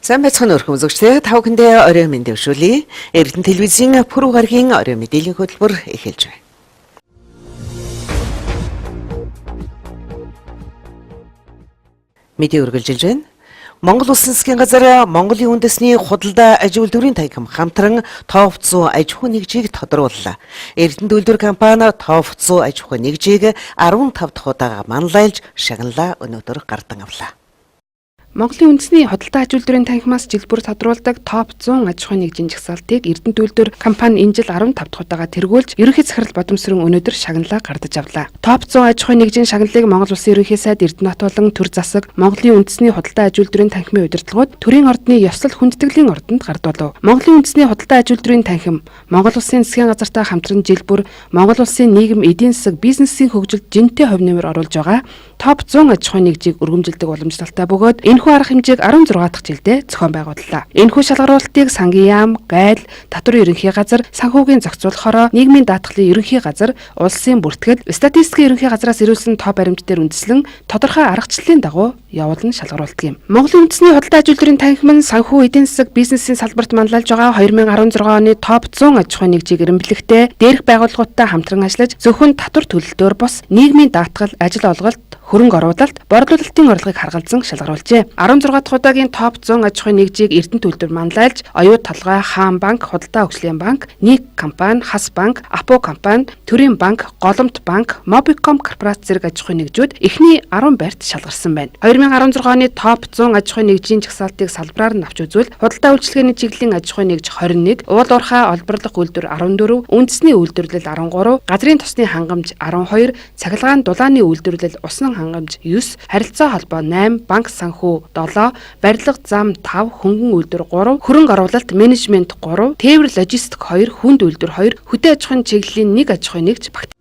Сайн байцгаана өрхөн үзэгчдээ, та бүхэндээ оройн мэнд дэвшүүлье. Эрдэнэ телевизийн Пүрэв гарагийн оройн мэдээллийн хөтөлбөр эхэлж байна. Мэдээ үргэлжилж байна. Монгол Улсын засгийн газар Монголын үндэсний худалдаа аж үйлдвэрийн танхим хамтран топ 100 аж ахуйн нэгжийг тодрууллаа. Эрдэнэ үйлдвэр компани топ 100 аж ахуйн нэгжийг 15 дахь удаага манлайлж шагналаа өнөөдөр гардан авлаа. Монголын үндэсний худалдаа аж үйлдвэрийн танхимаас жил бүр тодруулдаг топ 100 аж ахуйн нэгжийн жагсаалтыг Эрдэнэ үйлдвэр компани энэ жил 15 дахь удаага тэргүүлж, ерөнхий захирал Бодомсрын өнөөдөр шагналаа гардаж авлаа. Топ 100 аж ахуйн нэгжийн шагналыг Монгол Улсын ерөнхий сайд Эрдэнэт болон төр засаг, Монголын үндэсний худалдаа аж үйлдвэрийн танхимын удирдлагууд төрийн ордны ёслол хүндэтгэлийн ордонд гардуулав. Монголын үндэсний худалдаа аж үйлдвэрийн танхим Монгол Улсын засгийн газартай хамтран жил бүр Монгол Улсын нийгэм, эдийн засаг, бизнесийн хөгжилд жинтэй хувь нэмэр оруулж байгаа топ 100 аж ахуйн нэгжийг өргөмжилдөг уламжлалтай бөгөөд энэхүү арга хэмжээг 16 дахь жилдээ зохион байгууллаа. Энэхүү шалгаруулалтыг сангийн яам, гайл, татварын ерөнхий газар, санхүүгийн зохицуулах хороо, нийгмийн даатгалын ерөнхий газар, улсын бүртгэл, статистикийн ерөнхий газраас ирүүлсэн топ баримт дээр үндэслэн тодорхой аргачлалын дагуу явуулан шалгаруулдаг юм. Монголын үндэсний худалдаа аж үйлдвэрийн танхим нь санхүү, эдийн засаг, бизнесийн салбарт манлайлж байгаа 2016 оны топ 100 аж ахуйн нэгжийг эрэмбэлэхдээ дээрх байгууллагуудтай хамтран ажиллаж зөвхөн татвар төлөлтөөр бус нийгмийн даатгал, ажил олголт, хөрөнгө оруулалт, борлуулалтын орлогыг харгалзан шалгаруулжээ. 16 дахь удаагийн топ 100 аж ахуйн нэгжийг Эрдэнэ үйлдвэр манлайлж, Оюу толгой, Хаан банк, Худалдаа хөгжлийн банк, Нэг компани, Хас банк, Апо компани, Төрийн банк, Голомт банк, Mobicom корпорац зэрэг аж ахуйн нэгжүүд эхний 10 байрт шалгарсан байна. 2016 оны топ 100 аж ахуйн нэгжийн жагсаалтыг салбараар нь авч үзвэл худалдаа үйлчилгээний чиглэлийн аж ахуйн нэгж 21, уул уурхай олборлох үйлдвэр 14, үндэсний үйлдвэрлэл 13, газрын тосны хангамж 12, цахилгаан дулааны үйлдвэрлэл, усан хангамж 9, харилцаа холбоо 8, банк санхүү 7, барилга зам 5, хөнгөн үйлдвэр 3, хөрөнгө оруулалт менежмент 3, тээвэр логистик 2, хүнд үйлдвэр 2, хөдөө аж ахуйн чиглэлийн 1 аж ахуйн нэгж багт.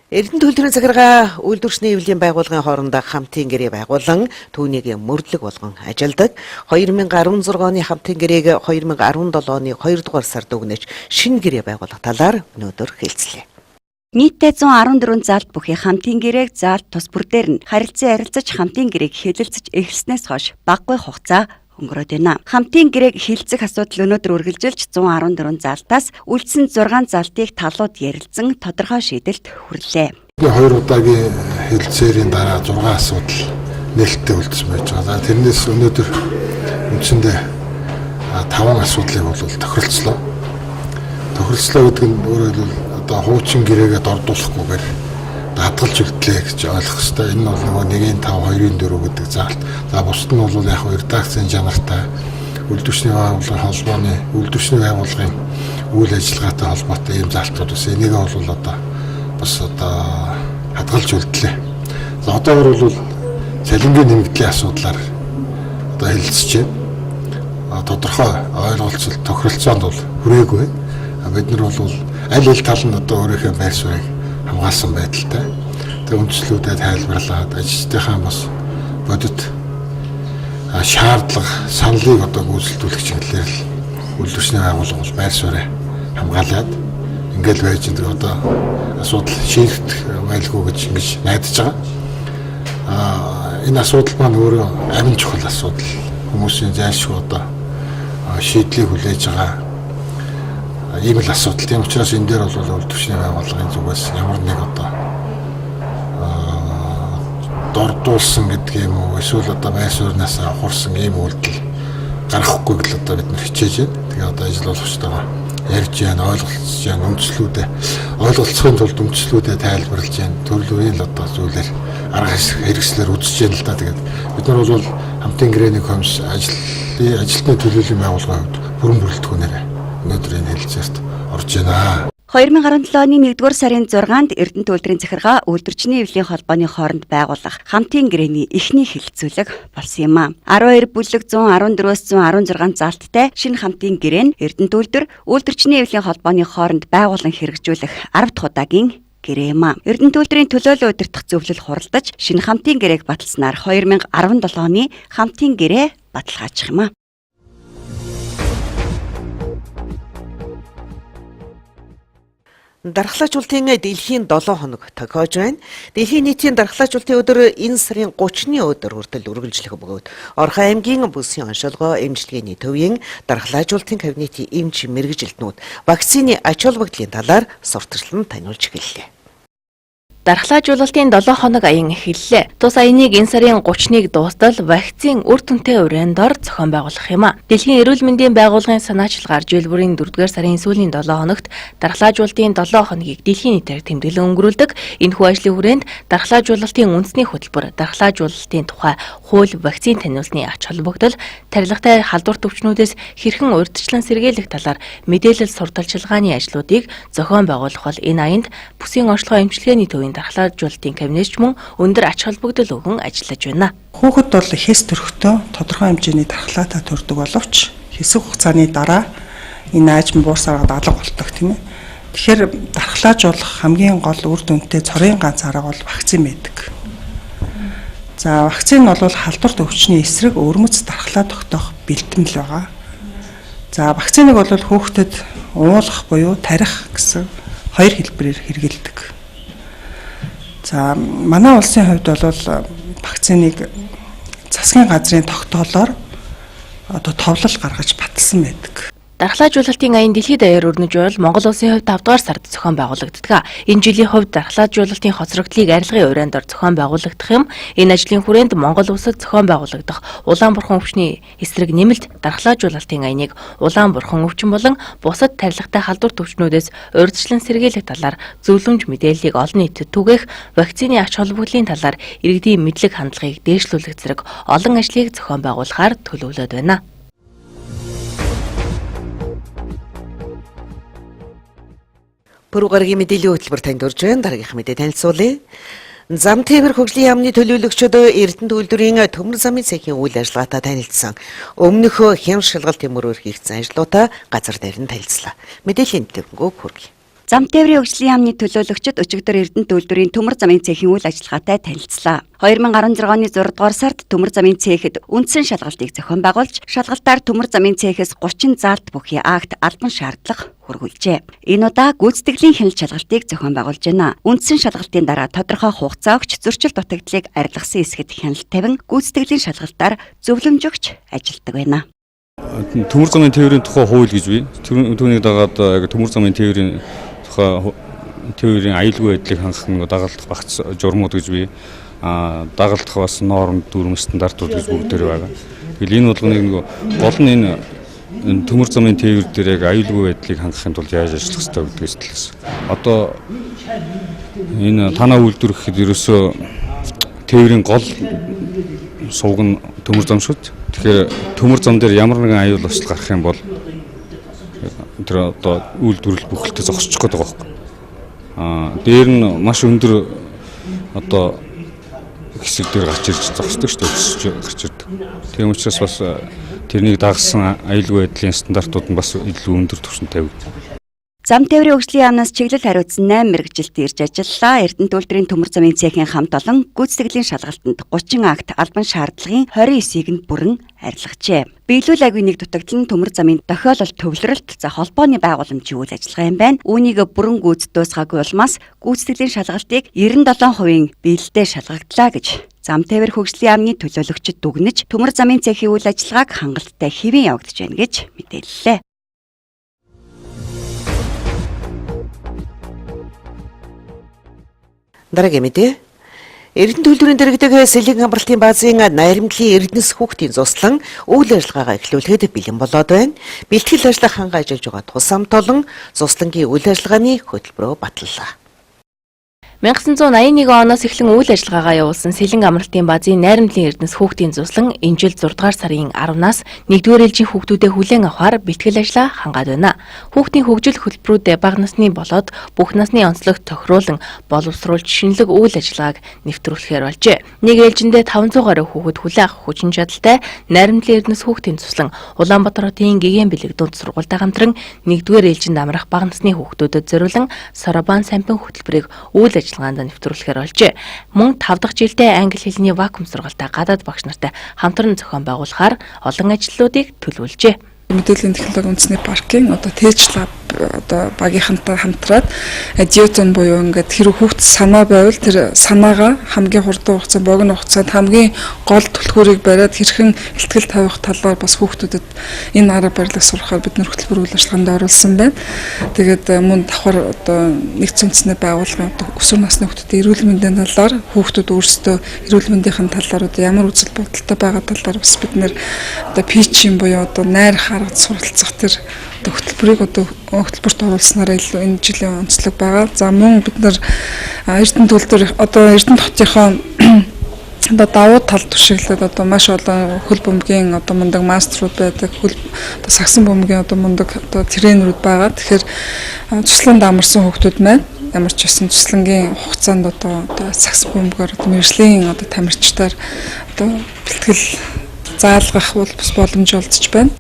Эрдэнэ төлбөрийн захиргаа үйлдвэрчний эвлийн байгууллагын хоорондоо хамтын гэрээ байгуулан түүнийг мөрдлөг болгон ажилдаг. 2016 оны хамтын гэрээг 2017 оны 2 дугаар сард өгнөж шинэ гэрээ байгуулах талаар өнөөдөр хэлцлээ. Нийтдээ 114 заалт бүхий хамтын гэрээг заалт тус бүр дээр нь харилцан ярилцаж хамтын гэрээг хэлэлцэж эхэлснээс хойш багагүй хугацаа өнгөрөөд байна. Хамтын гэрээг хэлэлцэх асуудал өнөөдөр үргэлжилж 114 заалтаас үлдсэн 6 заалтыг талууд ярилцсан тодорхой шийдэлт хүрлээ. Би хоёр удаагийн хэлэлцээрийн дараа 6 асуудал нээлттэй үлдсэн байж байгаа. Тэрнээс өнөөдөр үндсэндээ 5 асуудлыг бол тохиролцлоо. Тохиролцлоо гэдэг нь өөрөөр хэлбэл одоо хуучин гэрээгээ дордуулахгүйгээр хадгалж үлдлээ гэж ойлгох хэрэгтэй. Энэ нь бол нөгөө 1-ийн 5, 2-ийн 4 гэдэг заалт. За бусд нь бол яг редакцийн чанартай үйлдвэрчний байгууллагын холбооны үйлдвэрчний байгууллагын үйл ажиллагаатай холбоотой ийм заалтууд бас энийг бол одоо бас одоо хадгалж үлдлээ. За одоогор бол цалингийн нэмэгдлийн асуудлаар одоо хэлэлцэж байна. Тодорхой ойлголцол тохиролцоонд бол хүрээгүй. Бид нар бол аль аль тал нь одоо өөрийнхөө байр суурийг хамгаалсан байдалтай. Тэгээ үндслүүдэд тайлбарлаад ажилчдынхаа бас бодит шаардлага, саналыг одоо гүйцэлдүүлэх чиглэлээр л үйлдвэрчний байгууллага бол байр сууриа хамгаалаад ингээл байж энэ одоо асуудал шийдэх байлгүй гэж ингэж найдаж байгаа. Энэ асуудал маань өөрөө амин чухал асуудал. Хүмүүсийн зайлшгүй одоо шийдлийг хүлээж байгаа ийм л асуудал. Тийм учраас энэ дээр бол үйлдвэрчний байгууллагын зүгээс ямар нэг одоо дордуулсан гэдэг юм уу эсвэл одоо байр сууриас авахарсан ийм үйлдэл гаргахгүй гэл одоо бид нар хичээж байна. Тэгээ одоо ажил олгогчтойгоо ярьж байна, ойлголцож байна, үндслүүдээ ойлголцохын тулд үндслүүдээ тайлбарлаж байна. Төрөл бүрийн л одоо зүйлээр арга хэрэгслээр үзэж байна л да. Тэгээд бид нар бол хамтын гэрээний комисс ажлын ажилтны төлөөллийн байгууллагын хувьд бүрэн бүрэлдэхүүнээр өнөөдөр энэ хэлэлцээрт орж байна. 2017 оны 1-р сарын 6-нд Эрдэнэ үйлдвэрийн захиргаа үйлдвэрчний эвлийн холбооны хооронд байгуулах хамтын гэрээний эхний хэлэлцүүлэг болсон юм а. 12 бүлэг 114-өөс 116 заалттай шинэ хамтын гэрээ нь Эрдэнэ үйлдвэр үйлдвэрчний эвлийн холбооны хооронд байгуулан хэрэгжүүлэх 10 дахь удаагийн гэрээ юм а. Эрдэнэ үйлдвэрийн төлөөлөн удирдах зөвлөл хуралдаж шинэ хамтын гэрээг баталснаар 2017 оны хамтын гэрээ баталгаачих юм а. Дархлаажуулалтын дэлхийн 7 хоног тохиож байна. Дэлхийн нийтийн дархлаажуулалтын өдөр энэ сарын 30-ны өдөр хүртэл үргэлжлэх бөгөөд Орхон аймгийн бүсийн оншилгоо эмчилгээний төвийн дархлаажуулалтын кабинетийн эмч мэргэжилтнүүд вакцины ач холбогдлын талаар сурталчлан таниулж эхэллээ. Дархлаажуулалтын 7 хоног аян эхэллээ. Тус аяныг энэ сарын 30-ныг дуустал вакцин үр дүнтэй уран дор зохион байгуулах юм а. Дэлхийн эрүүл мэндийн байгууллагын санаачлагаар жил бүрийн 4-р сарын сүүлийн 7 хоногт дархлаажуулалтын 7 хоногийг дэлхийн нийтээр тэмдэглэн өнгөрүүлдэг. Энэхүү ажлын хүрээнд дархлаажуулалтын үндэсний хөтөлбөр, дархлаажуулалтын тухай хууль, вакцин таниулсны ач холбогдол, тарилгатай халдвар төвчнүүдээс хэрхэн урьдчилан сэргийлэх талаар мэдээлэл сурталчилгааны ажлуудыг зохион байгуулах бол энэ аянд бүсийн онцлогоо эмчилгээний төвийн дархлаажуулалтын кабинет ч мөн өндөр ач холбогдол өгөн ажиллаж байна. Хүүхэд бол хэс төрхтөө тодорхой хэмжээний дархлаатай төрдөг боловч хэсэг хугацааны дараа энэ аажим буурсараад алга болдог, тийм ээ. Тэгэхээр дархлаажуулах хамгийн гол үр дүнтэй цорын ганц арга бол вакцин байдаг. За вакцин бол халдвар төвчний эсрэг өвөрмөц дархлаа тогтоох бэлтгэл байгаа. За вакциныг бол хүүхдэд уулах буюу тарих гэсэн хоёр хэлбэрээр хэрэглэдэг. За манай улсын хувьд бол вакциныг засгийн газрын тогтоолоор одоо товлол гаргаж баталсан байдаг. Дархлаажуулалтын аян дэлхийд даяар өрнөж байвал Монгол улсын хувьд 5 дугаар сард зохион байгуулагддаг. Энэ жилийн хувьд дархлаажуулалтын хоцрогдлыг арилгын уран дор зохион байгуулагдах юм. Энэ ажлын хүрээнд Монгол улсад зохион байгуулагдах улаан бурхан өвчний эсрэг нэмэлт дархлаажуулалтын аяныг улаан бурхан өвчин болон бусад тарилгатай халдвар төвчнүүдээс урьдчилан сэргийлэх талаар зөвлөмж мэдээллийг олон нийтэд түгээх, вакцины ач холбогдлын талаар иргэдийн мэдлэг хандлагыг дээшлүүлэх зэрэг олон ажлыг зохион байгуулахаар төлөвлөд байна. Пүрэв гарагийн мэдээллийн хөтөлбөр танд хүрж байна. Дараагийнх мэдээ танилцуулъя. Зам тээвэр хөгжлийн яамны төлөөлөгчид Эрдэнэт үйлдвэрийн төмөр замын цехийн үйл ажиллагаатай танилцсан. Өмнөх хямд шалгалтын мөрөөр хийгдсэн ажлуудаа газар дээр нь танилцлаа. Мэдээллийн дэврэнгөө хүргэе. Зам тээврийн хөгжлийн яамны төлөөлөгчид өчигдөр Эрдэнэт үйлдвэрийн төмөр замын цехийн үйл ажиллагаатай танилцлаа. 2016 оны 6 дугаар сард төмөр замын цехэд үндсэн шалгалтыг зохион байгуулж, шалгалтаар төмөр замын цехээс 30 заалт бүхий акт албан шаардлага хүргүүлжээ. Энэ удаа гүйцэтгэлийн хяналт шалгалтыг зохион байгуулж байна. Үндсэн шалгалтын дараа тодорхой хугацаа өгч зөрчил дутагдлыг арилгасан хэсгэд хяналт тавин гүйцэтгэлийн шалгалтаар зөвлөмж өгч ажилладаг байна. Төмөр замын тээврийн тухай хууль гэж бий. Түүнийг дагаад яг төмөр замын тээврийн тухай тээврийн аюулгүй байдлыг хангах нэг дагалдах багц журмууд гэж бий. Дагалдах бас норм, дүрм, стандартууд гэж бүгдээр байгаа. Тэгэл энэ болгоныг нэг гол нь энэ төмөр замын тээвэр дээр яг аюулгүй байдлыг хангахын тулд яаж ажиллах ёстой гэдгээс төлөс. Одоо энэ танаа үйлдвэр гэхэд ерөөсөө тээврийн гол сувг нь төмөр зам шүү дээ. Тэгэхээр төмөр зам дээр ямар нэгэн аюул осол гарах юм бол тэр одоо үйлдвэрлэл бүхэлдээ зогсчих гээд байгаа байхгүй. Дээр нь маш өндөр одоо хэсэг дээр гарч ирж зогсдог шүү дээ, өсөж гарч ирдэг. Тийм учраас бас тэрнийг дагсан аюулгүй байдлын стандартууд нь бас илүү өндөр түвшинд тавигдана. Зам тээврийн хөгжлийн яамнаас чиглэл хариуцсан 8 мэргэжилт ирж ажиллалаа. Эрдэнэт үйлдвэрийн төмөр замын цехийн хамт олон гүйцэтгэлийн шалгалтанд 30 акт албан шаардлагын 29-ийг нь бүрэн арилгажээ. Биелүүл агвын нэг дутагдал нь төмөр замын тохиолдол төвлөрөлт за холбооны байгууламжийн үйл ажиллагаа юм байна. Үүнийг бүрэн гүйцэд дуусгаагүй улмаас гүйцэтгэлийн шалгалтыг 97% биелэлтэй шалгагдлаа гэж Зам тээвэр хөгжлийн яамны төлөөлөгчид дүгнэж төмөр замын цехийн үйл ажиллагааг хангалттай хэвэн явагдаж байна гэж мэдээллээ. Дараагийн мэдээ. Эрдэнэт үйлдвэрийн дэргэдэг Сэлэг амралтын баазын найрамдлын Эрдэнэс хүүхдийн зуслан үйл ажиллагаагаа эхлүүлэхэд бэлэн болоод байна. Бэлтгэл ажлаа хангаа ажиллаж байгаа тус амт олон зуслангийн үйл ажиллагааны хөтөлбөрөө баталлаа. 1981 оноос эхлэн үйл ажиллагаагаа явуулсан Сэлэнг амралтын баазын найрамдлын Эрдэнэс хүүхдийн зуслан энэ жил 6 дугаар сарын 10-наас 1-р ээлжийн хүүхдүүдэд хүлээн авахар бэлтгэл ажлаа хангаад байна. Хүүхдийн хөгжил хөтөлбөрүүдээ бага насны болоод бүх насны онцлогт тохируулан боловсруулж шинэлэг үйл ажиллагааг нэвтрүүлэхээр болжээ. Нэг ээлжиндээ 500 гаруй хүүхэд хүлээн авах хүчин чадалтай найрамдлын Эрдэнэс хүүхдийн зуслан Улаанбаатар хотын гэгээн бэлэг дунд сургуультай хамтран 1-р ээлжинд амрах бага насны хүүхдүүдэд зориулан Соробан сампин хөтөлбөрийг үйл ажиллагаанд нэвтрүүлэхээр болжээ. Мөн 5 дахь жилдээ англи хэлний вакуум сургалтай гадаад багш нартай хамтран зохион байгуулахаар олон ажлуудыг төлөвлөжээ. Мэдээллийн технологи үндэсний паркийн одоо Tech Lab одоо багийнхантай хамтраад диетон буюу ингээд хэрэг хүүхд санаа байвал тэр санаагаа хамгийн хурдан хугацаанд, богино хугацаанд хамгийн гол түлхүүрийг бариад хэрхэн ихтгэл тавих талаар бас хүүхдүүдэд энэ арга барилыг сургахаар бид нар хөтөлбөр үйл ажиллагаанд оруулсан байна. Тэгээд мөн давхар одоо нэгдсэн үндэсний байгууллагын одоо өсвөр насны хүүхдүүдийн эрүүл мэндийн талаар, хүүхдүүд өөрсдөө эрүүл мэндийн талаар одоо ямар үзэл бодолтой байгаа талаар бас бид нар одоо питчинг буюу одоо найрах аргад суралцах тэр одоо хөтөлбөрийг одоо хөтөлбөрт оруулснараа илүү энэ жилийн онцлог байгаа. За мөн бид нар Эрдэнэ төлдөр одоо Эрдэнэ хотынхоо одоо давуу тал түшиглээд одоо маш олон хөл бөмбөгийн одоо мундаг мастерууд байдаг, хөл одоо сагсан бөмбөгийн одоо мундаг одоо тренерүүд байгаа. Тэгэхээр тусланд амарсан хүүхдүүд маань ямар ч байсан туслангийн хугацаанд одоо сагсан бөмбөгөөр одоо мэргэжлийн одоо тамирчдаар одоо бэлтгэл заалгах бол бас боломж олдож байна.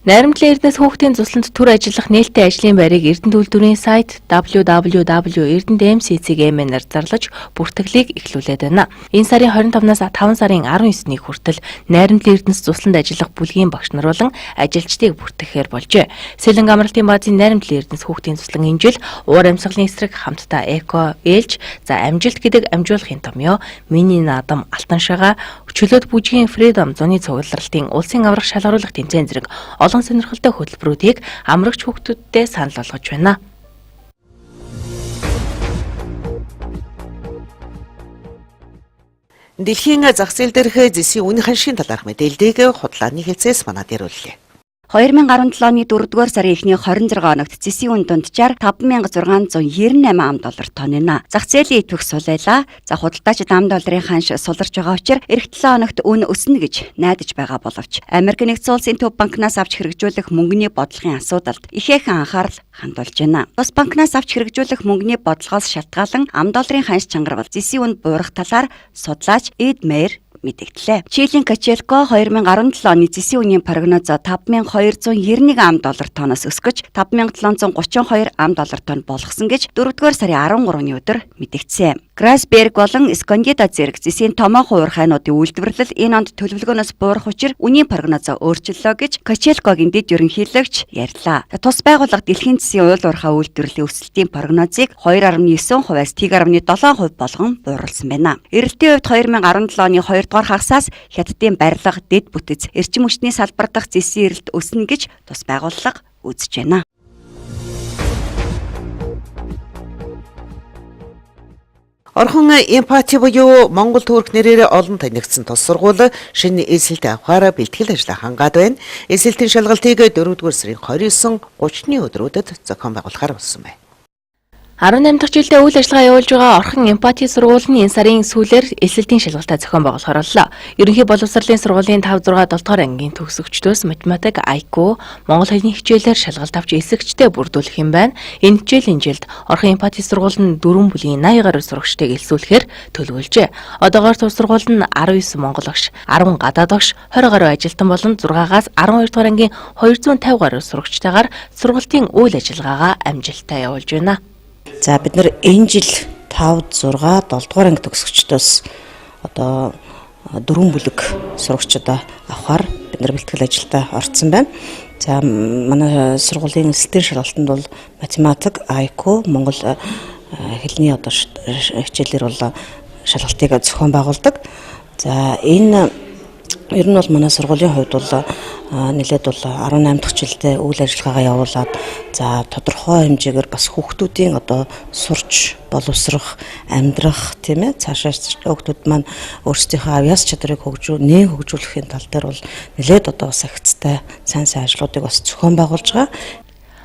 Найрамдлын Эрдэнэс хүүхдийн цусланд төр ажиллах нээлттэй ажлын байрыг Эрдэнэ үйлдвэрийн сайт www.erdentmcc.mn-аар зарлаж бүртгэлийг эхлүүлээд байна. Энэ сарын 25-наас 5 сарын 19-ний хүртэл Найрамдлын Эрдэнэс цусланд ажиллах бүлгийн багш нар болон ажилчдыг бүртгэхээр болжээ. Сэлэнг амралтын баазын Найрамдлын Эрдэнэс хүүхдийн цуслан энэ жил уур амьсгалын эсрэг хамтдаа эко ээлж, за амжилт гэдэг амжуулахын томьёо, миний наадам алтан шагаа, чөлөөт бүжгийн Freedom зуны цугларалтын улсын аварга шалгаруулах тэмцээн зэрэг олон сонирхолтой хөтөлбөрүүдийг амрагч хүүхдүүдтэй санал болгож байна. Дэлхийн зах зээл дээрх зэсийн үнэ ханшийн талаарх мэдээллийг худлааны хэлцээс манад ирүүллээ. 2017 оны 4-р сарын эхний 26 хоногт зэсийн үн дунджаар 5698 ам доллар тонно. Зах зээлийн итгэх сулайлаа. За худалдаачид ам долларын ханш суларч байгаа учраас эх 7 хоногт үн өснө гэж найдаж байгаа боловч Америк нэгдсэн улсын төв банкнаас авч хэрэгжүүлэх мөнгөний бодлогын асуудалд ихээхэн анхаарал хандуулж байна. Тус банкнаас авч хэрэгжүүлэх мөнгөний бодлогоос шалтгаалan ам долларын ханш чангарвал зэсийн үн буурах талаар судлаач Эд Мейер мэдэгдлээ. Чилийн Качелко 2017 оны зэсийн үнийн прогнозоо 5291 ам доллар тонноос өсгөж 5732 ам доллар тонн болгосон гэж 4-р сарын 13-ны өдөр мэдэгдсэн. Грасберг болон Скондида зэрэг зэсийн томоохон уурхайнуудын үйлдвэрлэл энэ онд төлөвлөгөөнөөс буурах учир үнийн прогнозоо өөрчлөлөө гэж Качелкогийн дэд ерөнхийлөгч ярьлаа. Тус байгууллага дэлхийн зэсийн уул уурхай үйлдвэрлэлийн өсөлтийн прогнозыг 2.9%-аас 1.7% болгон бууруулсан байна. Эрэлтийн хувьд 2017 оны 2 дугаар хагасаас Хятадын барилга, дэд бүтэц, эрчим хүчний салбар дахь зэсийн эрэлт өснө гэж тус байгууллага үзэж байна. Орхон эмпати буюу Монгол төрк нэрээр олон танигдсан тус сургууль шинэ эсэлт авахаар бэлтгэл ажлаа хангаад байна. Эсэлтийн шалгалтыг 4-р сарын 29, 30-ны өдрүүдэд зохион байгуулахаар болсон байна. 18 дахь жилдээ үйл ажиллагаа явуулж байгаа Орхон эмпати сургууль нь энэ сарын сүүлээр элсэлтийн шалгалтаа зохион байгуулахар боллоо. Ерөнхий боловсролын сургуулийн 5 6 7 дугаар ангийн төгсөгчдөөс математик, IQ, монгол хэлний хичээлээр шалгалт авч элсэгчтэй бүрдүүлэх юм байна. Энэ хичээлийн жилд Орхон эмпати сургууль нь 4 бүлгийн 80 гаруй сурагчдыг элсүүлэхээр төлөвлөжээ. Одоогоор тус сургууль нь 19 монгол багш, 10 гадаад багш, 20 гаруй ажилтан болон 6-аас 12 дугаар ангийн 250 гаруй сурагчтайгаар сургалтын үйл ажиллагаагаа амжилттай явуулж байна. За бид нар энэ жил 5, 6, 7 дугаар анги төгсөгчдөөс одоо 4 бүлэг сурагчид авахар бид нар бэлтгэл ажилдаа орцсон байна. За манай сургуулийн элсэлтийн шалгалтанд бол математик, IQ, монгол хэлний одоо хичээлээр бол шалгалтыг зохион байгуулдаг. За энэ ер нь бол манай сургуулийн хувьд бол нэлээд бол 18 дахь жилдээ үйл ажиллагаагаа явуулаад за тодорхой хэмжээгээр бас хүүхдүүдийн одоо сурч боловсрох, амьдрах тийм цаашаа хүүхдүүд маань өөрсдийнхөө авьяас чадварыг нээн хөгжүүлэхийн тал дээр бол нэлээд одоо бас агцтай сайн сайн ажлуудыг бас зохион байгуулж байгаа.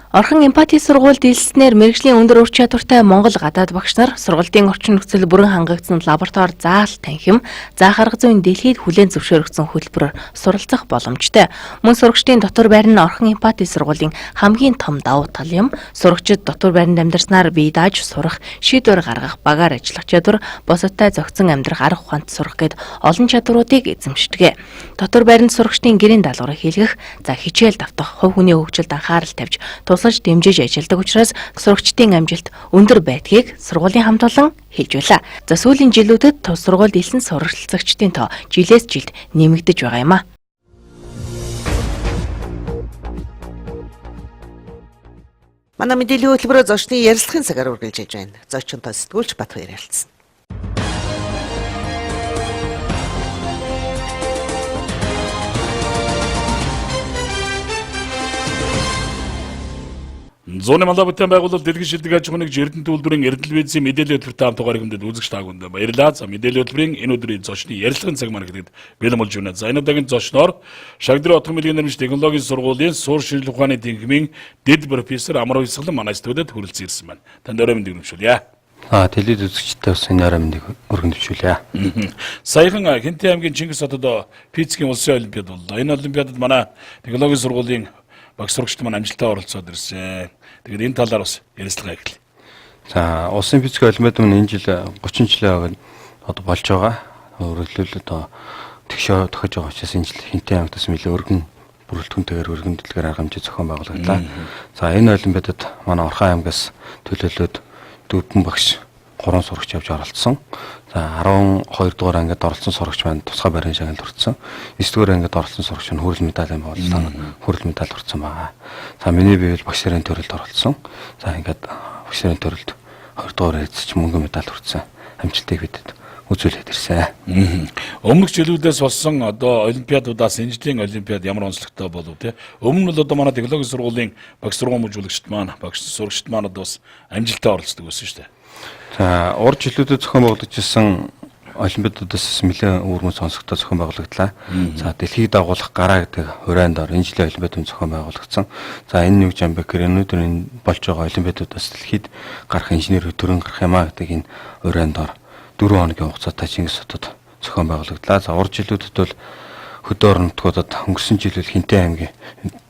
Орхон эмпати сургуульд элснээр мэргэжлийн өндөр ур чадвартай Монгол гадаад багш нар сургуулийн орчин нөхцөл бүрэн хангагдсан лаборатори заал танхим, заах арга зүйн дэлхийд хүлээн зөвшөөрөгдсөн хөтөлбөрөөр суралцах боломжтой. Мөн сурагчдын дотор байр нь Орхон эмпати сургуулийн хамгийн том давуу тал юм. Сурагчид дотор байранд амьдарснаар бие дааж сурах, шийдвэр гаргах, багаар ажиллах чадвар, бусадтай зохицон амьдрах арга ухаанд сурах гэд олон чадваруудыг эзэмшдэг. Дотор байранд сурагчдын гэрийн даалгаврыг хийлгэх, за хичээл давтах, хувь хүний хөгжилд анхаарал тавьж тусалж дэмжиж ажилладаг учраас сурагчдын амжилт өндөр байдгийг сургуулийн хамт олон хэлж байлаа. За сүүлийн жилүүдэд тус сургуульд элсэн суралцагчдын тоо жилээс жилд нэмэгдэж байгаа юм а. Манай мэдээллийн хөтөлбөрөөр зочны ярилцлагын цагаар үргэлжлэж байна. Зочинтой сэтгүүлч Батбаяр ярилцсан. Зуны малаа бүтээн байгуулалт дэлгэн шилдэг аж ахуйн нэгж Эрдэнэт үйлдвэрийн Эрдэнэ телевизийн мэдээллийн хөтөлбөртэй хамт байгаа хүндэт үзэгч та бүхэндээ баярлалаа. За, мэдээллийн хөтөлбөрийн энэ өдрийн зочны ярилцлагын цаг маань гэдэг бэлэн болж байна. За, энэ удаагийн зочноор Шагдрын отхон мэлгийн нэрмж технологийн сургуулийн суурь шинжилгээ ухааны тэнхимийн дэд профессор Амар Уйсгалан манай студид хүрэлцэн ирсэн байна. Танд орой мэндийг өргөжүүлье. Телевиз үзэгчдээ бас энэ орой мэндийг өргөн төвшүүлье. Саяхан Хэнтийн аймгийн Чингис хотод физикийн улсын олимпиад боллоо. Энэ олимпиадад манай технологийн сургуулийн багш сурагчид маань амжилттай оролцоод ирсэн. Тэгээд энэ талаар бас ярилцлага эхэлье. За, улсын физикийн олимпиад маань энэ жил 30 жилийн одоо болж байгаа. Өөрөөр хэлбэл одоо тэгшөө тохиж байгаа учраас энэ жил Хэнтийн аймагт бас нэлээд өргөн бүрэлдэхүүнтэйгээр өргөн дэлгэр арга хэмжээ зохион байгуулагдлаа. За, энэ олимпиадад манай Орхон аймгаас төлөөлөөд 4 багш 3 сурагч явж оролцсон. За, 12 дугаар ангид оролцсон сурагч маань тусгай байрны шагнал хүртсэн. 9 дугаар ангид оролцсон сурагч нь хүрэл медалийн байгууллагад хүрэл медаль хүртсэн байгаа. За, миний бие бол багш нарын төрөлд оролцсон. За, ингээд багш нарын төрөлд 2 дугаар эзэж мөнгөн медаль хүртсэн. Амжилтыг бидэд үзүүлээд ирсэн. Өмнөх жилүүдээс болсон одоо олимпиадуудаас энэ жилийн олимпиад ямар онцлогтой болов те? Өмнө нь бол одоо манай технологийн сургуулийн багш сургамжуулагчид маань, багш сурагчид маань одоо бас амжилттай оролцдог байсан шүү дээ. За, урд жилүүдэд зохион байгуулагдсан олимпиадуудаас нэлээд үүрмэн сонсогдоо зохион байгуулагдлаа. За, дэлхийг дагуулах гараа гэдэг хураанд ор энэ жилийн олимпиад зохион байгуулагдсан. За, энэ юу гэж юм бэ гэхээр өнөөдөр энэ болж байгаа олимпиадуудаас дэлхийд гарах инженер төрөн гарах юм а гэдэг энэ хураанд ор 4 хоногийн хугацаатай Чингис хотод зохион байгуулагдлаа. За, урд жилүүдэд бол хөдөө орон нутгуудад өнгөрсөн жил бол Хинтээ аймгийн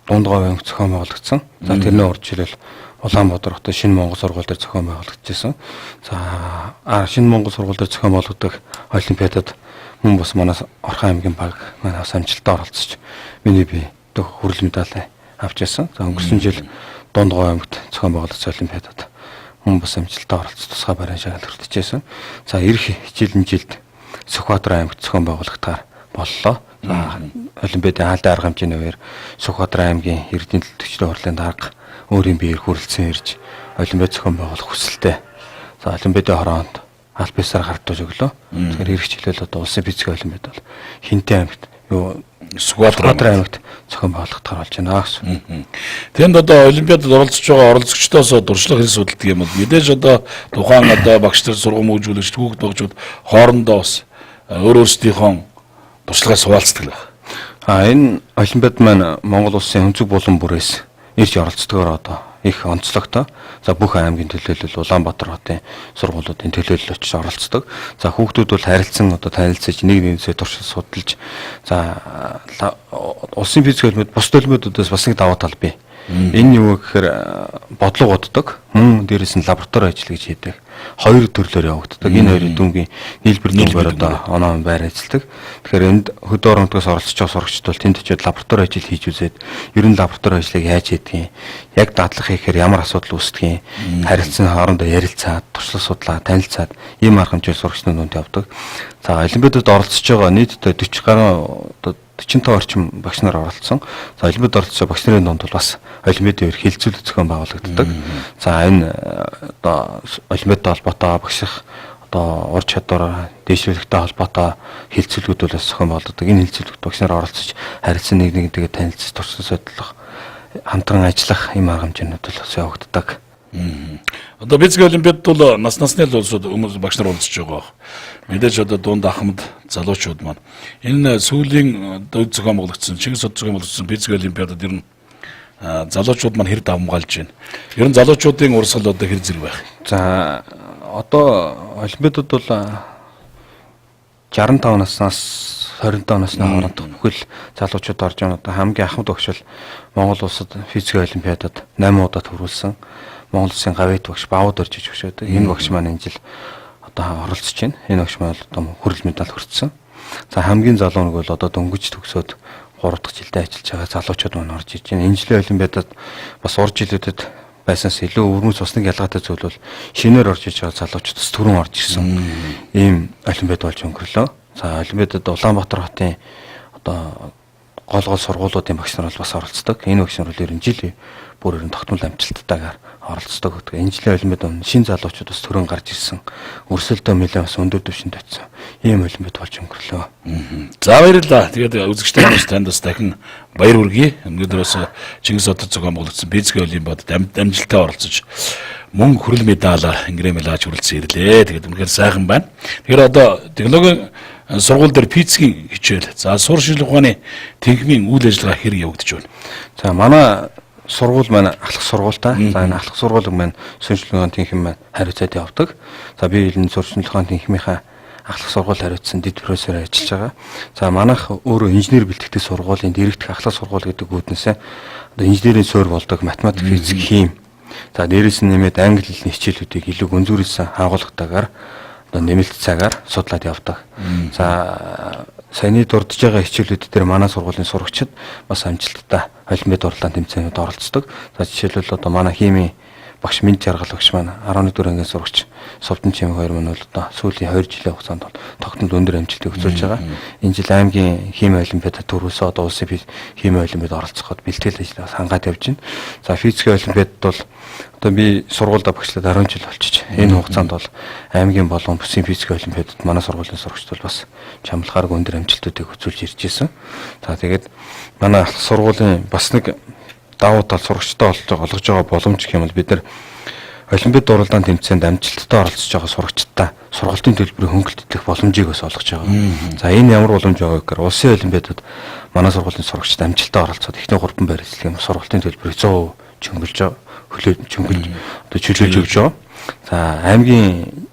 дунд говь аймаг зохион байгуулагдсан. За, тэрний урд жил бол Улаанбаатар хотод Шинэ Монгол сургууль дээр зохион байгуулагдчихсан. За, Шинэ Монгол сургууль дээр зохион байгуулагдах олимпиадад мөн бас манай Орхон аймгийн баг манай бас амжилттай оролцож миний бие хүрэл медаль авч ирсэн. За, өнгөрсөн жил дунд говь аймагт зохион байгуулагдсан олимпиадад мөн бас амжилттай оролцож тусгай байрны шагнал хүртэжсэн. За, эх жилийн жилд Сүхбаатар аймагт зохион байгуулагдахаар боллоо. За, олимпиадын хаалтын арга хэмжээний үеэр Сүхбаатар аймгийн Эрдэнэ төлөвчдийн хурлын дарга өөрийн биеэр хүрэлцэн ирж олимпиад зохион байгуулах хүсэлтэй. За, олимпиадын хороонд аль бисаар гардаж өглөө. Тэгэхээр ирэх жилэл одоо улсын физикийн олимпиад бол Хинтээ аймагт юу Сүхбаатар аймагт зохион байгуулагдахаар болж байна гэсэн. Тэнд одоо олимпиадад оролцож байгаа оролцогчдоос туршлага хэл судалдаг юм бол мэдээж одоо тухайн одоо багш нар, сургамжуулагч, хүүхэд багчууд хоорондоо бас өөр өөрсдийнхөө туршлагаас хуваалцдаг л байна. Энэ олимпиад маань Монгол улсын өнцөг булан бүрээс ирж оролцдогоор одоо их онцлогтой. За, бүх аймгийн төлөөлөл Улаанбаатар хотын сургуулиудын төлөөлөл очиж оролцдог. За, хүүхдүүд бол харилцан одоо танилцаж нэг нэгнээсээ туршил судалж, за, улсын физик олимпиад бусд олимпиадуудаас бас нэг давуу тал бий. Энэ юу гэхээр бодлого боддог. Мөн дээрээс нь лаборатори ажил гэж хийдэг. Хоёр төрлөөр явагддаг. Энэ хоёрын дүнгийн нийлбэр дүнгээр одоо оноо байр ажилладаг. Тэгэхээр энд хөдөө орон нутгаас оролцож байгаа сурагчид бол тэнд очиод лаборатори ажил хийж үзээд ер нь лаборатори ажлыг яаж хийдгийг, яг дадлах хийхээр ямар асуудал үүсдгийг харилцан хоорондоо ярилцаад, туршлага судлаа, танилцаад ийм арга хэмжээ сурагчдын дунд явдаг. За, олимпиадад оролцож байгаа нийтдээ 40 гаруй одоо 45 орчим багш нар оролцсон. За, олимпиад оролцсон багш нарын дунд бол бас олимпиадын үеэр хэлцүүлэг зохион байгуулагддаг. За, энэ одоо олимпиадтай холбоотой багших одоо ур чадвар дэвшүүлэгтэй холбоотой хэлцүүлгүүд бол бас зохион байгуулагддаг. Энэ хэлцүүлэгт багш нар оролцож харилцан нэг нэгнтэйгээ танилцаж туршлага судлах, хамтран ажиллах ийм арга хэмжээнүүд бол бас явагддаг. Одоо физик олимпиадд бол нас насны л улсууд хүмүүс багш нар оролцож байгаа. Мэдээж одоо дунд ахмад залуучууд маань энэ сүүлийн одоо зохион байгуулагдсан Чингис хот зохион байгуулагдсан физик олимпиадад ер нь залуучууд маань хэр давмгаалж байна. Ер нь залуучуудын урсгал одоо хэр зэрэг байх. За, одоо олимпиадад бол 65 наснаас 25 насны хооронд бүхэл залуучууд орж байгаа. Одоо хамгийн ахмад багш бол Монгол улсад физикийн олимпиадад 8 удаа төрүүлсэн. Монгол улсын гавьяат багш Баавд орж иж өгшөөд. Энэ багш маань энэ жил одоо оролцож байна. Энэ багш маань одоо хүрэл медаль хүртсэн. За, хамгийн залуу нэг бол одоо дөнгөж төгсөөд 3 дахь жилдээ ажиллаж байгаа залуучууд маань орж иж байна. Энэ жилийн олимпиадад бас урд жилүүдэд байсанаас илүү өрмөц бас нэг ялгаатай зүйл бол шинээр орж иж байгаа залуучууд бас түрүүн орж ирсэн. Ийм олимпиад болж өнгөрлөө. За, олимпиадад Улаанбаатар хотын одоо гол гол сургуулиудын багш нар бол бас оролцдог. Энэ багш нар бол ер нь жил бүр ер нь тогтмол амжилттайгаар оролцдог. Тэгээ энэ жилийн олимпиад шин залуучууд бас төрөн гарч ирсэн. Өрсөлдөө нэлээд бас өндөр түвшинд очсон. Ийм олимпиад болж өнгөрлөө. За баярлалаа. Тэгээд үзэгчдээ бас танд бас дахин баяр хүргэе. Өнөөдрөөс Чингис хотод зохион байгуулагдсан физикийн олимпиадад амжилттай оролцож мөн хүрэл медалаар ингэрээ медалж хүрэлцэн ирлээ. Тэгээд үнэхээр сайхан байна. Тэгэхээр одоо технологийн сургууль дээр физикийн хичээл, за сур шинжлэх ухааны тэнхимийн үйл ажиллагаа хэрэг явагдаж байна. За манай сургууль маань ахлах сургуультай. За энэ ахлах сургууль маань сур шинжлэх ухааны тэнхим маань хариуцаад явдаг. За би энэ сур шинжлэх ухааны тэнхимийнхаа ахлах сургууль хариуцсан дэд профессор ажиллаж байгаа. За манайх өөрөө инженер бэлтгэдэг сургуулийн дэрэгдэх ахлах сургууль гэдэг үүднээсээ одоо инженерийн суурь болдог математик, физик, хим. За дээрээс нь нэмээд англи хэлний хичээлүүдийг илүү гүнзгийрсэн агуулгатайгаар одоо нэмэлт цагаар судлаад явдаг. За саяны дурдж байгаа хичээлүүд дээр манай сургуулийн сурагчид бас амжилттай олимпиад уралдаан тэмцээнүүд оролцдог. За жишээлбэл одоо манай химийн багш Мэнд Жаргал багш маань 11 дугаар ангийн сурагч Сувдан Чимэг хоёр маань бол одоо сүүлийн 2 жилийн хугацаанд бол тогтмол өндөр амжилтыг үзүүлж байгаа. Энэ жил аймгийн хими олимпиадад төрүүлсэн одоо улсын хими олимпиад оролцоход бэлтгэл ажлаа хангаад явж байна. За физикийн олимпиадад бол одоо би сургуульдаа багшлаад 10 жил болчих. Энэ хугацаанд бол аймгийн болон бүсийн физикийн олимпиадад манай сургуулийн сурагчид бол бас чамлахааргүй өндөр амжилтуудыг үзүүлж ирж байсан. За тэгээд манай сургуулийн бас нэг давуу тал сурагчтай олгож байгаа боломж гэх юм бол бид нар олимпиад уралдаан тэмцээнд амжилттай оролцож байгаа сурагчдаа сургалтын төлбөрийг хөнгөлөлтөх боломжийг бас олгож байгаа. За энэ ямар боломж байгаа вэ гэхээр улсын олимпиадад манай сургуулийн сурагчид амжилттай оролцоод эхний 3 байр эзлэх юм сургалтын төлбөрийг 100% чөнгөлж чөнгөлж одоо чөлөөлж өгч байгаа. За аймгийн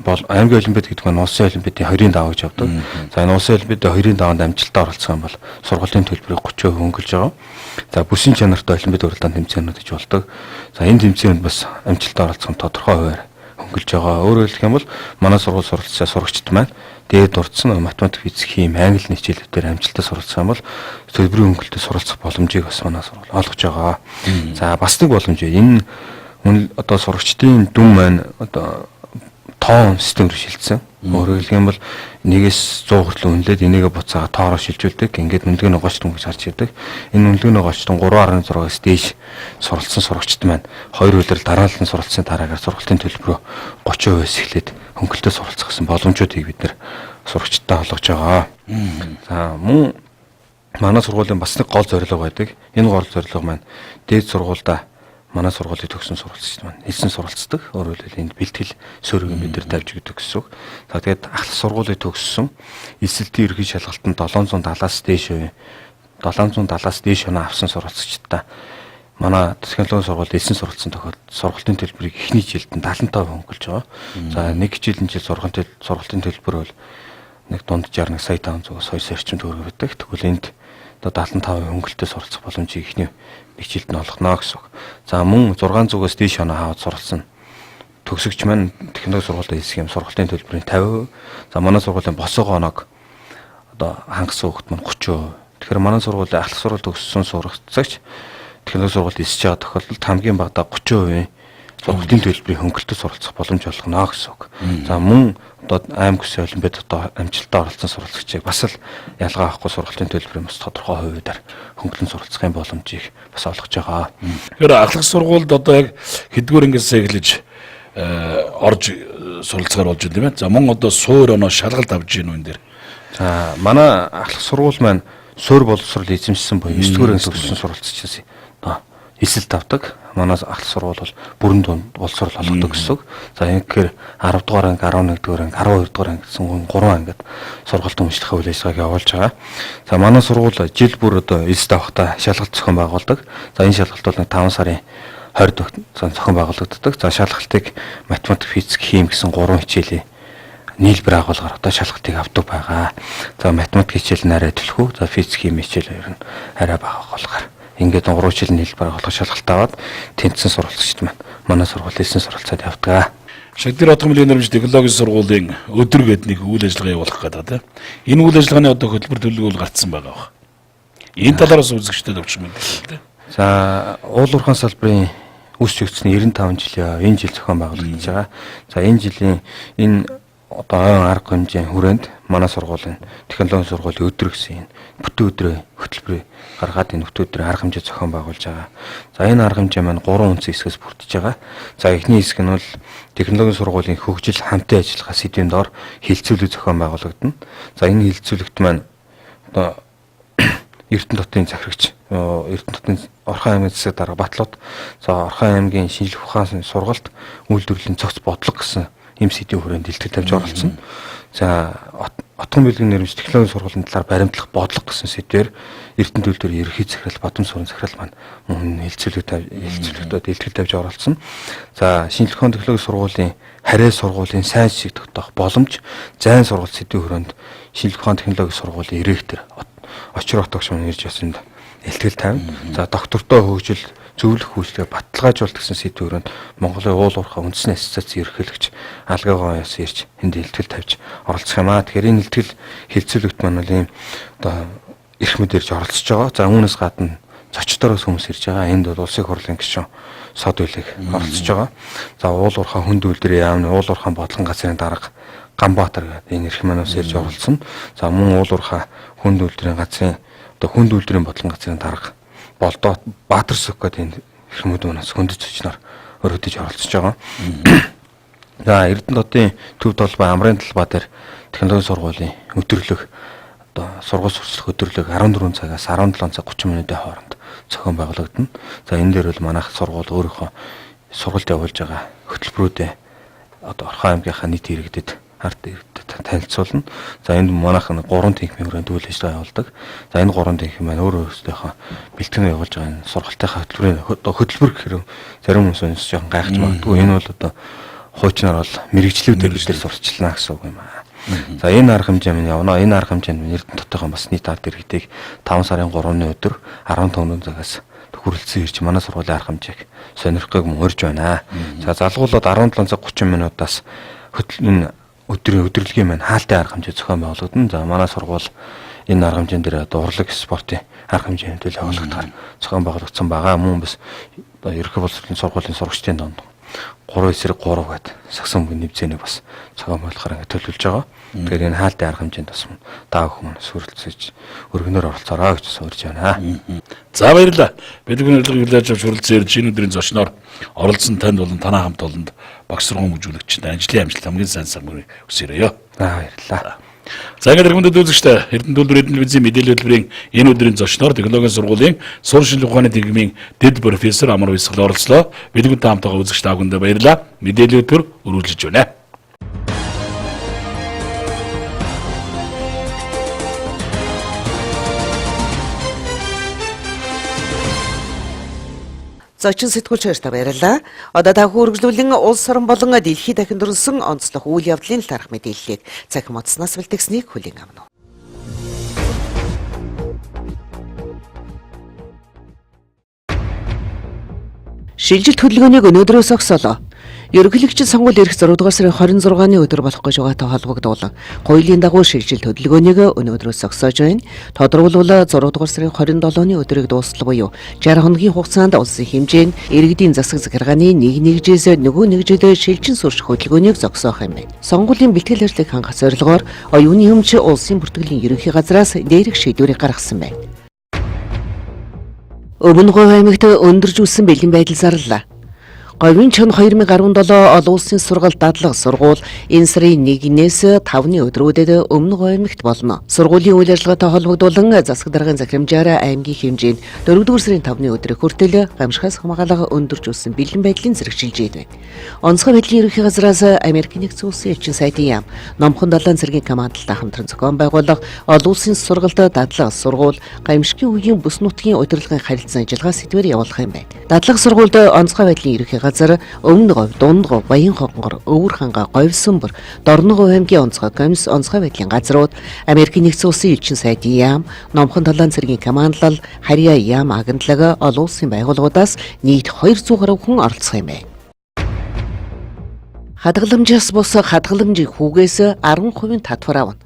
аймгийн олимпиад гэдэг нь улсын олимпиадын 2-ын даваа гэж явдаг. За энэ улсын олимпиадын 2-ын даваанд амжилттай оролцох юм бол сургалтын төлбөрийг 30% хөнгөлж байгаа. За бүсийн чанартай олимпиад уралдаан тэмцээнүүд гэж болдог. За энэ тэмцээнд бас амжилттай оролцох нь тодорхой хувиар хөнгөлж байгаа. Өөрөөр хэлэх юм бол манай сургууль суралцсан сурагчид маань дээд дурдсан математик, физик, хими, англи хичээлүүдээр амжилттай суралцсан юм бол төлбөрийн хөнгөлөлтөд суралцах боломжийг бас манай сургууль олгож байгаа. За бас нэг боломж энэ одоо сурагчдын дүн маань одоо тоон систем рүү шилжсэн. Өөрөөр хэлэх юм бол 1-ээс 100 хүртэл үнэлээд энийгээ буцаага тоороо шилжүүлдэг. Ингээд үнэлгээний гоцтон гэж харж идэг. Энэ үнэлгээний гоцтон 3.6-аас дээш суралцсан сурагчид маань хоёр үйлрэл дараалан суралцсны дараагаар сургалтын төлбөрөө 30%-аас эхлээд хөнгөлөлтөд суралцах гэсэн боломжуудыг бид нэр сурагчдад олгож байгаа. За мөн манай сургуулийн бас нэг гол зорилго байдаг. Энэ гол зорилго маань дээд сургуульдаа манай сургуулийг төгссөн суралцагч маань элсэн суралцдаг. Өөрөөр хэлбэл энд бэлтгэл суурийг бид нар тавьж өгдөг гэсэн үг. За тэгээд ахлах сургуулийг төгссөн элсэлтийн ерөнхий шалгалтанд 770-аас дээш хувийн 770-аас дээш оноо авсан суралцагчдаа манай технологийн сургуульд элсэн суралцсан тохиолдолд сургалтын төлбөрийг эхний жилд нь 75% хөнгөлж байгаа. За нэг хичээлийн жил сургалтын төлбөр бол нэг дунджаар 1 сая 500-аас 2 сая орчим төгрөг байдаг. Тэгвэл энд одоо 75% хөнгөлөлтөд суралцах боломжийг эхний нэг жилд нь олгоно гэсэн үг. За мөн 600-аас дээш оноо аваад суралцсан төгсөгч маань технологи сургуульд элсэх юм сургалтын төлбөрийн 50%. За манай сургуулийн босоогоо оноог одоо хангасан хүүхэд маань 30%. Тэгэхээр манай сургуулийн ахлах сургууль төгссөн сурагч технологи сургуульд элсэж байгаа тохиолдолд хамгийн багадаа 30% сургалтын төлбөрийн хөнгөлөлтөд суралцах боломж олгоно гэсэн үг. За мөн одоо аймаг бүсийн олимпиадад одоо амжилттай оролцсон суралцагчийг бас л ялгаа авахгүй сургалтын төлбөрийн бас тодорхой хувиудаар хөнгөлөн суралцахын боломжийг бас олгож байгаа. Тэгэхээр ахлах сургуульд одоо яг хэддүгээр ангиас эхлэж орж суралцахаар болж байна тийм ээ. За мөн одоо суур оноо шалгалт авч гин үү энэ дээр. За манай ахлах сургууль маань суур боловсрол эзэмшсэн буюу 9-р анги төгссөн суралцагчаас одоо элсэлт авдаг. Манай ахлах сургууль бол бүрэн дунд боловсрол олгодог гэсэн үг. За ингэхээр 10 дугаар анги, 11 дугаар анги, 12 дугаар анги гэсэн 3 ангид сургалт өмчлөх үйл ажиллагааг явуулж байгаа. За манай сургууль жил бүр одоо элсэлт авахдаа шалгалт зохион байгуулдаг. За энэ шалгалт бол 5 сарын 20-нд зохион байгуулагддаг. За шалгалтыг математик, физик, хими гэсэн 3 хичээлийн нийлбэр агуулгаар одоо шалгалтыг авдаг байгаа. За математик хичээл нь арай түлхүү, за физик, хими хичээл хоёр нь арай бага агуулгаар. Ингээд 3 хичээл нийлбэр агуулгаар шалгалт аваад тэнцсэн суралцагчид маань манай сургууль элсэн суралцаад явдаг. Шагдир Отгомлын нэрмж технологийн сургуулийн өдөр гээд нэг үйл ажиллагаа явуулах гэдэг тийм. Энэ үйл ажиллагааны одоо хөтөлбөр төлөв бол гарцсан байгаа бах. Энэ талаараас үзэгчдэд өвчин мэдээлэл тийм. За уул уурхайн салбарын үс чигтсний 95 жилийн энэ жил зохион байгуулагдаж байгаа. За энэ жилийн энэ одоо ойн арга хэмжээний хүрээнд манай сургуулийн технологийн сургуулийн өдөр гэсэн энэ бүтэн өдрөө хөтөлбөрийг гаргаад энэ бүтэн өдрийн арга хэмжээ зохион байгуулж байгаа. За энэ арга хэмжээ маань 3 үндсэн хэсгээс бүрдэж байгаа. За эхний хэсэг нь бол технологийн сургуулийн хөгжил хамтын ажиллагаа сэдвийн доор хэлцүүлэг зохион байгуулагдана. За энэ хэлцүүлэгт маань одоо Эрдэнэ хотын захирагч, Эрдэнэ хотын Орхон аймгийн засаг дарга Батлууд, за Орхон аймгийн шинжлэх ухааны сургалт үйлдвэрлэлийн цогц бодлого гэсэн ийм сэдвийн хүрээнд илтгэл тавьж оролцсон. За отгон бэлгийн нэрмж технологийн сургуулийн талаар баримтлах бодлого гэсэн сэдвээр Эрдэнэ төлөөр ерөнхий захирал Бадам сурын захирал маань мөн хэлцүүлэгтээ илтгэл тавьж оролцсон. За шинжлэх ухааны технологийн сургуулийн харьяа сургуулийн сайн шиг тогтоох боломж зайн сургалт сэдвийн хүрээнд шинжлэх ухааны технологийн сургуулийн ректор Очир отогч маань ирж ясанд илтгэл тавина. За доктортой хөгжил зөвлөх үйлчлэгээ баталгаажуулалт гэсэн сэдвийн хүрээнд Монголын уул уурхай үндэсний ассоциацийн ерөнхийлөгч Алгайгоон яс ирж энд илтгэл тавьж оролцох юм аа. Тэгэхээр энэ илтгэл хэлцүүлэгт маань бол ийм одоо эрх мэд ирж оролцож байгаа. За үүнээс гадна зочдоороос хүмүүс ирж байгаа. Энд бол улсын хурлын гишүүн Сод үлэг оролцож байгаа. За уул уурхай хүнд үйлдвэрийн яамны уул уурхайн бодлогын газрын дарга Ганбаатар гэдэг энэ эрх манаас ирж оролцсон. За мөн уул уурхай хүнд үйлдвэрийн газрын одоо хүнд үйлдвэрийн бодлогын газрын дарга Болдоо Баатар сүх гэдэг энэ эрхмүүд манаас хөндөж зочноор өргөдөж оролцож байгаа. За Эрдэнэ хотын төв талбай амрын талбай дээр технологийн сургуулийн өдөрлөг одоо сургууль сурчлах өдөрлөг 14 цагаас 17 цаг 30 минутын хооронд зохион байгуулагдана. За энэ дээр бол манайх сургууль өөрийнхөө сургалт явуулж байгаа хөтөлбөрүүдээ одоо Орхон аймгийнхаа нийт иргэдэд ард иргэдэд танилцуулна. За энд манайх 3 танхимын хүрээнд үйл ажиллагаа явуулдаг. За энэ 3 танхим маань өөр өөрсдийнхөө бэлтгэн явуулж байгаа энэ сургалтынхаа хөтөлбөрийн хөтөлбөр гэхээр зарим хүмүүс өнөөс жоохон гайхаж магадгүй. Энэ бол одоо хуучнаар бол мэрэгчлүүдээр бид нар сурчлаа гэсэн үг юм аа. За энэ арга хэмжээ минь явна. Энэ арга хэмжээнд минь Эрдэнэ хотынхон бас нийт ард иргэдийг 5 сарын 3-ны өдөр 15 цагаас төхөрлөсөн ирж манай сургуулийн арга хэмжээг сонирхохыг мөн урьж байна. За залгуулаад 17 цаг 30 минутаас энэ өдрийн өдөрлөгийн маань хаалтын арга хэмжээ зохион байгуулагдана. За манай сургууль энэ арга хэмжээн дээр одоо урлаг спортын арга хэмжээний төлөө явуулагдахаар зохион байгуулагдсан байгаа. Мөн бас ерөнхий боловсролын сургуулийн сурагчдын донд 3 эсрэг 3 гэдэг сагсан бүхний нэвзэнийг бас зохион байгуулахаар ингэ төлөвлөж байгаа. Тэгэхээр энэ хаалтын арга хэмжээнд бас даа хүмүүс сүрэлцэж өргөнөөр оролцоорой гэж суурж байна. За баярлалаа. Бидний урилгыг хүлээж авч хүрэлцэн ирж энэ өдрийн зочноор оролцсон танд болон танай хамт олонд багш сургууль хөгжүүлэгчид ажлын амжилт хамгийн сайн самбарыг хүсээрэй. Баярлалаа. За ингээд эргэмдэд үзэгчтэй Эрдэнэ төлбөр Эрдэнэ телевизийн мэдээлэл хөтөлбөрийн энэ өдрийн зочноор технологийн сургуулийн сур шинжлэх ухааны тэнхимийн дэд профессор Амар Висгал оролцлоо. Бидний хамтаа үзэгч та бүхэндээ баярлалаа. Мэдээлэл хөтөлбөр үргэлжлэж байна. Зочин сэтгүүлч хоёртаа баярлалаа. Одоо та үргэлжлүүлэн улс орон болон дэлхийд дахин дүрнсэн онцлог үйл явдлын талаарх мэдээллийг цахим утаснаас бэлтгэснийг хүлээн авна. Шилжилт хөдөлгөөнийг өнөөдрөөс огсолоо. Ерөнхийлөгчийн сонгуул ирэх 6 дугаар сарын 26-ны өдөр болох гэж байгаатай холбогдуулан хуулийн дагуу шилжилт хөдөлгөөнийг өнөөдрөөс зогсоож байна. Тодорхойлбол 6 дугаар сарын 27-ны өдрийг дуустал буюу 60 хоногийн хугацаанд улсын хэмжээнд иргэдийн засаг захиргааны нэг нэгжээс нөгөө нэгжид шилжин сурчих хөдөлгөөнийг зогсоох юм байна. Сонгуулийн бэлтгэл ажлыг хангах зорилгоор оюуны өмч улсын бүртгэлийн ерөнхий газраас дээрх шийдвэрийг гаргасан байна. Өмнө Говь аймагт өндөрж үссэн бэлэн байдал зарлалаа. Говийн чон 2017 олон улсын сургалт дадлага сургууль энэ сарын 1-ээс 5-ны өдрүүдэд Өмнө Говь аймагт болно. Сургуулийн үйл ажиллагаатай холбогдуулан засаг даргын захирамжаар аймгийн хэмжээнд 4-р сарын 5-ны өдрийг хүртэл гамшихаас хамгаалах өндөрж үссэн бэлэн байдлын зэрэгчилжээд байна. Онцгой байдлын ерөнхий газраас Америк нэгдсэн улсын элчин сайдын яам Номхон далайн цэргийн командалтай хамтран зохион байгуулах олон улсын сургалт дадлага сургууль гамшигын үеийн бүс нутгийн удирдлагын харилцан ажиллагаа сэдвээр явуулах юм байна. Дадлага сургуульд онцгой байдлын ерөнхий газар Өмнө Говь, Дунд Говь, Баян хонгор, Өвөр ханга, Говь сүмбэр, Дорно Говь аймгийн онцгой комисс онцгой байдлын газрууд, Америкийн нэгдсэн улсын элчин сайдын яам, Номхон далайн цэргийн командлал, Харьяа яам, Агентлаг, олон улсын байгууллагуудаас нийт 200 гаруй хүн оролцох юм байна. Хадгаламжаас бус хадгаламжийн хүүгээс 10% татвар авна.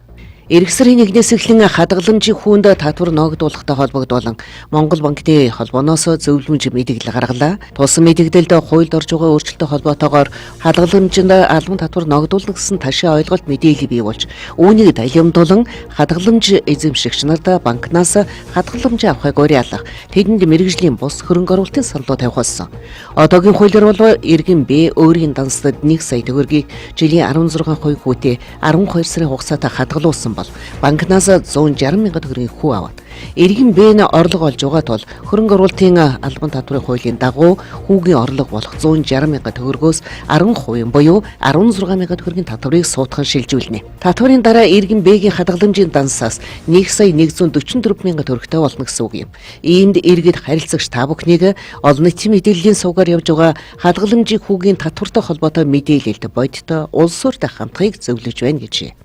Ирэх сарын 1-ээс эхлэн хадгаламжийн хүүнд татвар ноогдуулахтай холбогдуулан Монгол банкны холбооноос зөвлөмж мэдээлэл гаргалаа. Тулсан мэдээлэлд хуульд орж байгаа өөрчлөлттэй холбоотойгоор хадгаламжинд албан татвар ноогдуулна гэсэн ташаа ойлголт мэдээлэл бий болж, үүнийг далимдуулан хадгаламж эзэмшигч нарт банкнаас хадгаламж авахыг уриалах, тэдэнд мэргэжлийн бус хөрөнгө оруулалтын саналуу тавих болсон. Одоогийн хуулиар бол иргэн Б өөрийн дансад 1 сая төгрөгийг жилийн 16% хүүтэй 12 сарын хугацаатай хадгалуулсан бол банкнаас 160 мянган төгрөгийн хүү аваад, иргэн Б нь орлого олж байгаа тул хөрөнгө оруулалтын албан татварын хуулийн дагуу хүүгийн орлого болох 160 мянган төгрөгөөс 10% буюу 16 мянган төгрөгийн татварыг суутхан шилжүүлнэ. Татварын дараа иргэн Б-гийн хадгаламжийн дансаас 1 сая 144 мянган төгрөгтэй болно гэсэн үг юм. Иймд иргэд харилцагч та бүхнийг олон нийтийн мэдээллийн сувгаар явж байгаа хадгаламжийн хүүгийн татвартай холбоотой мэдээлэлд бодиттой улс өртэй хамтахыг зөвлөж байна гэжээ.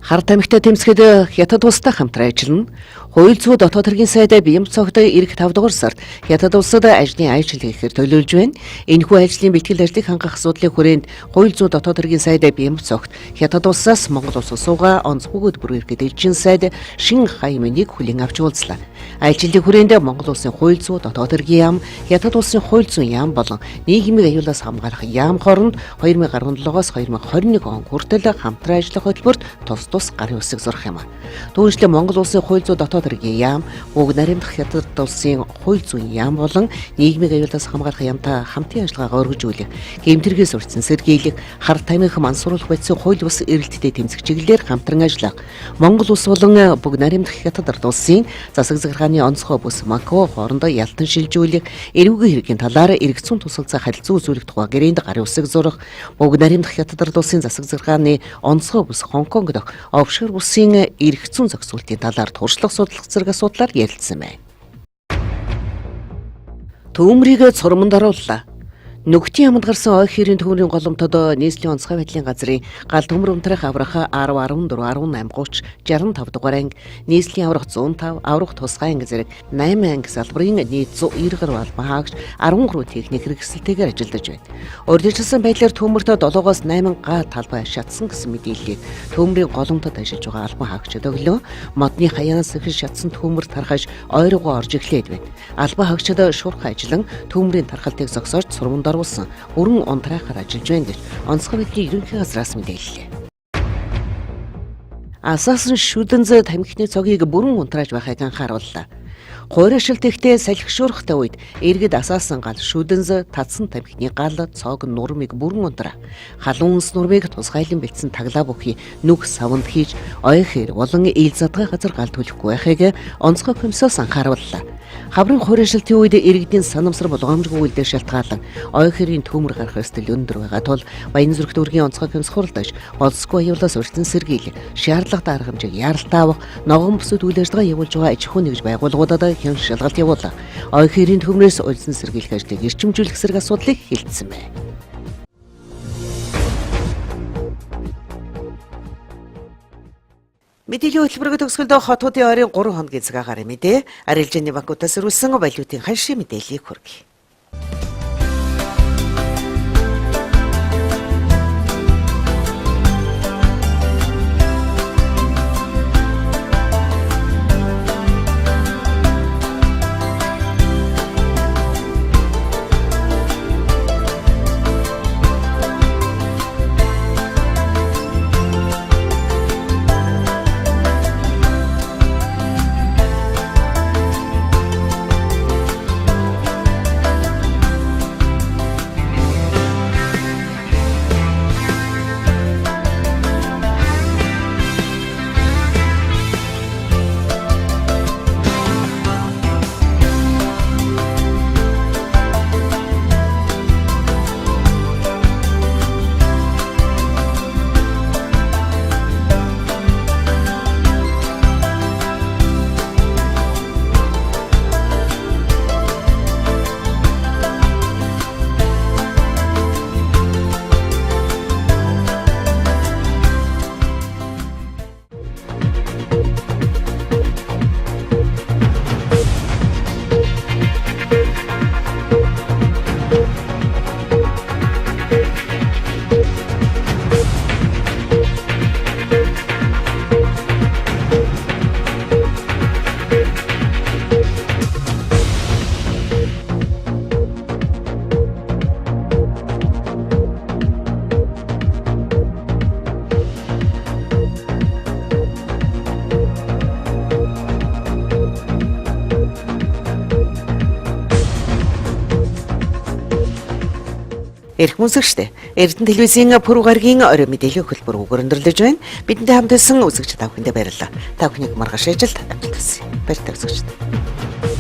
Хар тамхитай тэмцэхэд Хятад улстай хамтран ажиллана. Хууль зүйн дотоод хэргийн сайд Биямцогт ирэх 5 дугаар сард Хятад улсад ажлын аялал хийхээр төлөвлөж байна. Энэхүү ажлын бэлтгэл ажлыг хангах асуудлын хүрээнд хууль зүйн дотоод хэргийн сайд Биямцогт Хятад улсаас Монгол улс суугаа онц бөгөөд бүр ирэхэд элчин сайд Шин Хаймэнийг хүлээн авч уулзлаа. Аяллын хүрээнд Монгол улсын хууль зүйн дотоод хэргийн яам, Хятад улсын хууль зүйн яам болон нийгмийг аюулаас хамгаалах яам хооронд 2017-оос 2021 он хүртэл хамтран ажиллах хөтөлбөрт тус тус гарын үсэг зурах юм. Түүнчлэн Монгол улсын хууль зүйн дотоод хэргийн яам, уг наримдах Хятад улсын хууль зүйн яам болон нийгмийг аюулаас хамгаалах яамтай хамтын ажиллагаагаа өргөжүүлэх, гэмтэргээс урьдчилан сэргийлэх, хар тамхи мансууруулах бодисын хууль бус эрэлттэй тэмцэх чиглэлээр хамтран ажиллах, Монгол улс болон бүгд наримдах Хятад ард улсын засаг захиргааны онцгой бүс МАКО хоорондоо ялтан шилжүүлэх, эрүүгийн хэргийн талаар эргэцүүн тусалцаа харилцан үзүүлэх тухай гэрээнд гарын үсэг зурах, бүгд наримдах Хятад ард улсын засаг захиргааны онцгой бүс Хонконг дахь офшор бүсийн эргэцүүн зохицуултын талаар туршлага судлах зэрэг асуудлаар ярилцсан байна. Төмрийг цурманд орууллаа. Нүгтийн амд гарсан ой хэрийн төмрийн голомтод нийслэлийн онцгой байдлын газрын гал төмөр унтрах аврах 10, 14, 18, 30, 65 дугаар анги, нийслэлийн аврах 105, аврах тусгай анги зэрэг 8 анги салбарын нийт 190 гаруй албан хаагч 13 техник хэрэгсэлтэйгээр ажиллаж байна. Урьдчилсан байдлаар төмөртөө 7-оос 8 га талбай шатсан гэсэн мэдээллийг төмрийн голомтод ажиллаж байгаа албан хаагчид өглөө. Модны хаяанаас их шатсан төмөр тархаж ойргоо орж эхлээд байна. Албан хаагчид шуурхай ажиллан төмрийн тархалтыг зогсоож сурманд оруулсан бүрэн унтраахаар ажиллаж байна гэж онцгой байдлын ерөнхий газраас мэдээллээ. Асаасан шүдэнз тамхины цогийг бүрэн унтрааж байхыг анхаарууллаа. Хуурайшилт ихтэй салхи шуургатай үед иргэд асаасан гал шүдэнз татсан тамхины гал цог нурмыг бүрэн унтраа. Халуун үнс нурмыг тусгайлан бэлдсэн таглаа бүхий нүх саванд хийж ой хэр болон ил задгай газар гал түлхэхгүй байхыг онцгой комиссоос анхаарууллаа. Хаврын хуурайшилтын үед иргэдийн санамсар болгоомжгүй үйлдэл шалтгаалan ой хэрийн төмөр гарах эрсдэл өндөр байгаа тул Баянзүрх дүүргийн онцгой комисс хуралдаж болзошгүй аюулаас урьдчилан сэргийлэх, шаардлагатай арга хэмжээг яаралтай авах, ногоон бүсэд үйл ажиллагаа явуулж байгаа аж ахуйн нэгж байгууллагуудад хян шалгалт явуулах, ой хэрийн төмрөөс урьдчилан сэргийлэх ажлыг эрчимжүүлэх зэрэг асуудлыг хэлсэн байна. Мэдээллийн хөтөлбөрийн төгсгөлд хотуудын ойрын 3 хоногийн цаг агаарын мэдээ, Арилжааны банкудаас өрүүлсэн валютын ханшийн мэдээллийг хүргэе. Эрхэм үзэгчдээ, Эрдэнэ телевизийн Пүрэв гарагийн орой мэдээллийн хөтөлбөр өндөрлөж байна. Бидэнтэй хамт байсан үзэгч та бүхэндээ баярлалаа. Та бүхнийг маргааш ажилд амжилт хүсье. Баяртай үзэгчдээ.